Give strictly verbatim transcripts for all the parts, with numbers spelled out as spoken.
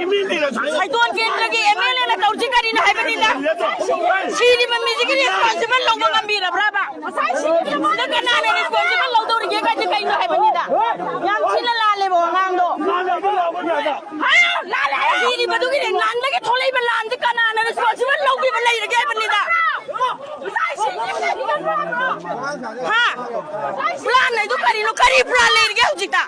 ꯁꯥꯏꯗꯣꯟ ꯀꯦꯟꯗ꯭ꯔꯒꯤ M L ꯑꯦꯅ ꯇꯧꯔꯤꯁꯤ ꯀꯔꯤꯅꯣ ꯍꯥꯏꯕꯅꯤꯗ? ꯁꯤꯔꯤꯕ ꯃꯤꯁꯤꯒꯤ ꯔꯦꯁꯄꯣꯟꯁꯤꯕꯜ ꯂꯧꯕ ꯉꯝꯕꯤꯔꯕ꯭ꯔꯕ? ꯁꯤꯗ ꯀꯅꯥꯅ ꯔꯦꯁꯄꯣꯟꯁꯤꯕꯜ ꯂꯧꯗꯧꯔꯤꯒꯦ ꯀꯥꯏꯗꯤ ꯀꯩꯅꯣ ꯍꯥꯏꯕꯅꯤꯗ? ꯌꯥꯝ ꯊꯤꯅ ꯂꯥꯜꯂꯦꯕ ꯋꯥꯉꯥꯡꯗꯣ꯫ ꯍꯥꯏꯌꯣ, ꯂꯥꯜꯂꯦ ꯍꯥꯏꯌꯣ꯫ ꯁꯤꯔꯤꯕꯗꯨꯒꯤ ꯂꯥꯟꯗꯒꯤ ꯊꯣꯛꯂꯛꯏꯕ ꯂꯥꯟꯁꯤ ꯀꯅꯥꯅ ꯔꯦꯁꯄꯣꯟꯁꯤꯕꯜ ꯂꯧꯕꯤꯕ ꯂꯩꯔꯒꯦ ꯍꯥꯏꯕꯅꯤꯗ? ꯍꯥ? ꯄ꯭ꯂꯥꯟ ꯍꯥꯏꯗꯣ ꯀꯔꯤꯅꯣ? ꯀꯔꯤ ꯄ꯭ꯂꯥꯟ ꯂꯩꯔꯤꯒꯦ ꯍꯧꯖꯤꯛꯇ?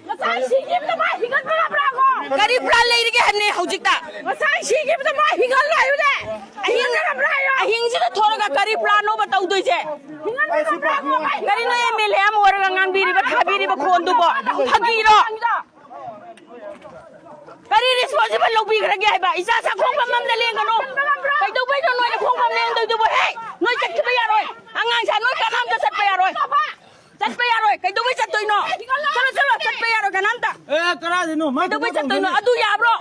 ꯉꯁꯥꯏ ꯁꯤꯈꯤꯕꯗꯣ ꯃꯥ ꯍꯤꯡꯍꯟꯕ ꯉꯝꯕ꯭ꯔꯥ ꯀꯣ? ꯀꯔꯤ ꯄ꯭ꯂꯥꯟ ꯂꯩꯔꯤꯒꯦ ꯍꯥꯏꯕꯅꯦ ꯍꯧꯖꯤꯛꯇ? ꯉꯁꯥꯏ ꯁꯤꯈꯤꯕꯗꯣ ꯃꯥ ꯍꯤꯡꯍꯜꯂꯣ ꯍꯥꯏꯌꯨꯅꯦ꯫ ꯑꯍꯤꯡ-, ꯍꯤꯡꯍꯟꯕ ꯉꯝꯕ꯭ꯔꯥ ꯍꯥꯏꯌꯣ꯫ ꯑꯍꯤꯡꯁꯤꯗ ꯊꯣꯛꯂꯒ ꯀꯔꯤ ꯄ꯭ꯂꯥꯟꯅꯣꯕ ꯇꯧꯗꯣꯏꯁꯦ? ꯍꯤꯡꯍꯟꯕ ꯉꯝꯕ꯭ꯔꯥ ꯀꯣ? ꯀꯔꯤꯅꯣ ꯑꯦꯝ ꯑꯦꯜ ꯑꯦ ꯑꯃ ꯑꯣꯏꯔꯒ ꯉꯥꯡꯕꯤꯔꯤꯕ, ꯊꯥꯕꯤꯔꯤꯕ ꯈꯣꯟꯗꯨꯕꯣ? ꯐꯥꯒꯤꯔꯣ? ꯀꯔꯤ ꯔꯦꯁꯄꯣꯟꯁꯤꯕꯜ ꯂꯧꯕꯤꯈ꯭ꯔꯒꯦ ꯍꯥꯏꯕ? ꯏꯆꯥ ꯁꯥ ꯈꯣꯡꯕ ꯃꯝꯗ ꯂꯦꯡꯒꯅꯨ꯫ ꯀꯩꯗꯧꯕꯩꯅꯣ ꯅꯣꯏꯅ ꯈꯣꯡꯕ ꯂꯦꯡꯗꯣꯏꯗꯨꯕꯨ? ꯍꯦ, ꯅꯣꯏ ꯆꯠꯈꯤꯕ ꯌꯥꯔꯣꯏ꯫ ꯑꯉꯥꯡ ꯁꯥ ꯅꯣꯏ ꯀꯅꯥꯝꯇ ꯆꯠꯄ ꯌꯥꯔꯣꯏ꯫ ꯆꯠꯄ ꯌꯥꯔꯣꯏ꯫ ꯀꯩꯗꯧꯕꯩ ꯆꯠꯇꯣꯏꯅꯣ? ꯆꯠꯂꯣ, ꯆꯠꯂꯣ, ꯆꯠꯄ ꯌꯥꯔꯣꯏ ꯀꯅꯥꯝꯇ꯫ ꯑꯦ, ꯀꯗꯥꯏꯗꯩꯅꯣ? ꯃꯥ ꯀꯩꯗꯧꯕꯩ ꯊꯕꯛ ꯆꯠꯇꯣꯏꯅꯣ? ꯇꯧꯗꯣꯏꯅꯣ? ꯑꯗꯨ ꯌꯥꯕ꯭ꯔꯣ?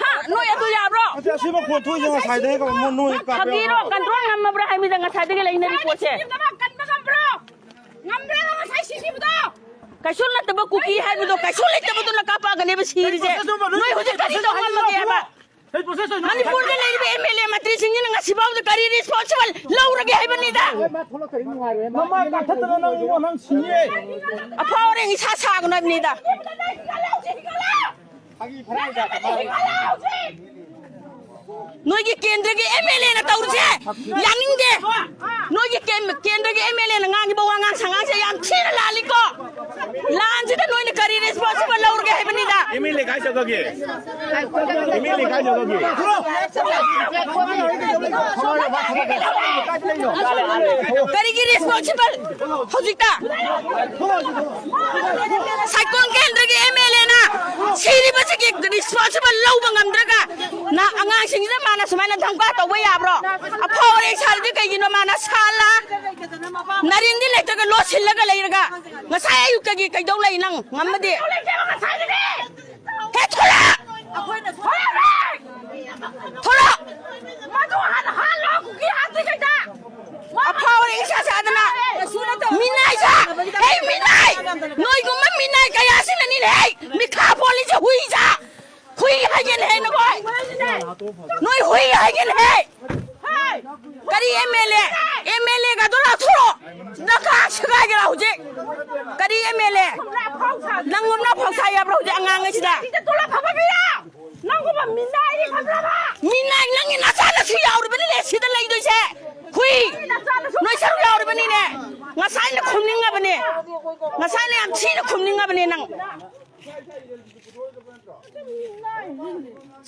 ꯍꯥ? ꯅꯣꯏ ꯑꯗꯨ ꯌꯥꯕ꯭ꯔꯣ? ꯅꯠꯇꯦ, ꯑꯁꯤ ꯃꯈꯣꯟ ꯊꯣꯛꯏꯁꯦ ꯉꯁꯥꯏꯗꯒꯤ ꯀꯩꯅꯣ ꯅꯣꯏ ꯀꯥꯞꯄ ꯐꯥꯒꯤꯔꯣ? ꯌꯥꯎꯕ꯭ꯔꯣ? ꯀꯟꯇ꯭ꯔꯣꯜ ꯉꯝꯃꯕ꯭ꯔꯥ ꯍꯥꯏꯕꯅꯤꯗ ꯉꯁꯥꯏꯗꯒꯤ ꯂꯩꯅꯔꯤ ꯄꯣꯠꯁꯦ꯫ ꯀꯟꯕ ꯉꯝꯕ꯭ꯔꯣ? ꯉꯝꯕ꯭ꯔꯥ ꯉꯁꯥꯏ ꯁꯤꯈꯤꯕꯗꯣ? ꯀꯩꯁꯨ ꯅꯠꯇꯕ ꯀꯨꯀꯤ ꯍꯥꯏꯕꯗꯣ, ꯀꯩꯁꯨ ꯂꯩꯇꯕꯗꯨꯅ ꯀꯥꯞꯄꯛꯑꯒꯅꯦꯕ ꯁꯤꯔꯤꯁꯦ꯫ ꯅꯣꯏ ꯍꯧꯖꯤꯛ ꯀꯔꯤ ꯇꯧ ꯉꯝꯃꯒꯦ ꯍꯥꯏꯕ? ꯀꯩ ꯄ꯭ꯔꯣꯁꯦꯁ ꯇꯧꯔꯤꯅꯣ? ꯃꯅꯤꯄꯨꯔꯗ ꯂꯩꯔꯤꯕ ꯑꯦꯝ ꯑꯦꯜ ꯑꯦ ꯃꯟꯇ꯭ꯔꯤꯁꯤꯡꯁꯤꯅ ꯉꯁꯤꯐꯥꯎꯗ ꯀꯔꯤ ꯔꯦꯁꯄꯣꯟꯁꯤꯕꯜ ꯂꯧꯔꯒꯦ ꯍꯥꯏꯕꯅꯤꯗ? ꯃꯃꯥ ꯀꯥꯊꯠꯇꯅ ꯅꯪ ꯏꯕꯣ ꯅꯪ ꯁꯤꯅꯤꯌꯦ꯫ ꯑꯐꯥꯎ ꯑꯔꯤꯡ ꯏꯁꯥ ꯁꯥꯒꯅꯨ ꯍꯥꯏꯕꯅꯤꯗ꯫ ꯅꯣꯏꯒꯤ ꯀꯦꯟꯗ꯭ꯔꯒꯤ ꯑꯦꯝ ꯑꯦꯜ ꯑꯦꯅ ꯇꯧꯔꯤꯁꯦ ꯌꯥꯅꯤꯡꯗꯦ꯫ ꯅꯣꯏꯒꯤ ꯀꯦꯟ-, ꯀꯦꯟꯗ꯭ꯔꯒꯤ ꯑꯦꯝ ꯑꯦꯜ ꯑꯦꯅ ꯉꯥꯡꯉꯤꯕ ꯋꯥꯉꯥꯡ ꯁꯉꯥꯡꯁꯦ ꯌꯥꯝ ꯊꯤꯅ ꯂꯥꯜꯂꯤꯀꯣ꯫ ꯂꯥꯟꯁꯤꯗ ꯅꯣꯏꯅ ꯀꯔꯤ ꯔꯦꯁꯄꯣꯟꯁꯤꯕꯜ ꯂꯧꯔꯒꯦ ꯍꯥꯏꯕꯅꯤꯗ? ꯑꯦꯝ ꯑꯦꯜ ꯑꯦ ꯀꯥꯏ ꯆꯠꯈ꯭ꯔꯒꯦ? ꯑꯦꯝ ꯑꯦꯜ ꯑꯦ ꯀꯥꯏ ꯆꯠꯈ꯭ꯔꯒꯦ? ꯀꯔꯤꯒꯤ ꯔꯦꯁꯄꯣꯟꯁꯤꯕꯜ? ꯍꯧꯖꯤꯛꯇ ꯁꯥꯏꯀꯣꯟ ꯀꯦꯟꯗ꯭ꯔꯒꯤ ꯑꯦꯝ ꯑꯦꯜ ꯑꯦꯅ ꯁꯤꯔꯤꯕꯁꯤꯒꯤ ꯔꯦꯁꯄꯣꯟꯁꯤꯕꯜ ꯂꯧꯕ ꯉꯝꯗ꯭ꯔꯒ ꯅ-, ꯑꯉꯥꯡꯁꯤꯡꯁꯤꯗ ꯃꯥꯅ ꯁꯨꯃꯥꯏꯅ ꯙꯝꯀꯥ ꯇꯧꯕ ꯌꯥꯕ꯭ꯔꯣ? ꯑꯐꯥꯎ ꯑꯔꯤꯡ ꯁꯥꯔꯤꯗꯤ ꯀꯩꯒꯤꯅꯣ? ꯃꯥꯅ ꯁꯥꯂꯥ ꯅꯔꯦꯟꯗꯤ ꯂꯩꯇ꯭ꯔꯒ ꯂꯣꯠꯁꯤꯜꯂꯒ ꯂꯩꯔꯒ ꯉꯁꯥꯏ ꯑꯌꯨꯛꯇꯒꯤ ꯀꯩꯗꯧ ꯂꯩ ꯅꯪ ꯉꯝꯃꯗꯤ? ꯍꯦ, ꯊꯣꯔꯛ! ꯊꯣꯔꯛ! ꯑꯐꯥꯎ ꯑꯔꯤꯡ ꯁꯥ ꯁꯥꯗꯅ ꯃꯤꯅꯥꯏ ꯁꯥ! ꯍꯦ, ꯃꯤꯅꯥꯏ! ꯅꯣꯏꯒꯨꯝꯕ ꯃꯤꯅꯥꯏ ꯀꯌꯥꯁꯤꯅꯅꯤꯅꯦ, ꯍꯦ, ꯃꯤꯈꯥ ꯄꯣꯜꯂꯤꯁꯦ, ꯍꯨꯏ ꯁꯥ! ꯅꯣꯏ ꯍꯨꯏ ꯍꯥꯏꯒꯦꯅꯦꯍꯦ꯫ ꯀꯔꯤ M L A? M L ꯑꯦꯒꯗꯣ ꯂꯥꯎꯊꯣꯔꯛꯑꯣ꯫ ꯅꯪ ꯀꯥ ꯁꯦꯒꯥꯏꯒꯦꯔꯥ ꯍꯧꯖꯤꯛ? ꯀꯔꯤ ꯑꯦꯝ ꯑꯦꯜ ꯑꯦ? ꯅꯪꯒꯨꯝꯅ ꯐꯧꯁꯥ ꯌꯥꯕ꯭ꯔꯥ ꯍꯧꯖꯤꯛ ꯑꯉꯥꯡꯉꯩꯁꯤꯗ? ꯅꯪꯒꯨꯝꯕ ꯃꯤꯅꯥꯏꯗꯤ ꯐꯖꯕ꯫ ꯃꯤꯅꯥꯏ, ꯅꯪꯒꯤ ꯅꯆꯥꯅꯁꯨ ꯌꯥꯎꯔꯤꯕꯅꯤꯅꯦ ꯁꯤꯗ ꯂꯩꯗꯣꯏꯁꯦ꯫ ꯍꯨꯏ! ꯅꯣꯏ ꯁꯔꯨꯛ ꯌꯥꯎꯔꯤꯕꯅꯤꯅꯦ꯫ ꯉꯁꯥꯏꯅ ꯈꯨꯝꯅꯤꯡꯉꯕꯅꯦ꯫ ꯉꯁꯥꯏꯅ ꯌꯥꯝ ꯊꯤꯅ ꯈꯨꯝꯅꯤꯡꯉꯕꯅꯦ ꯅꯪ꯫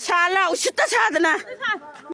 ꯁꯥꯂꯥ ꯎꯁꯤꯠꯇ ꯁꯥꯗꯅ꯫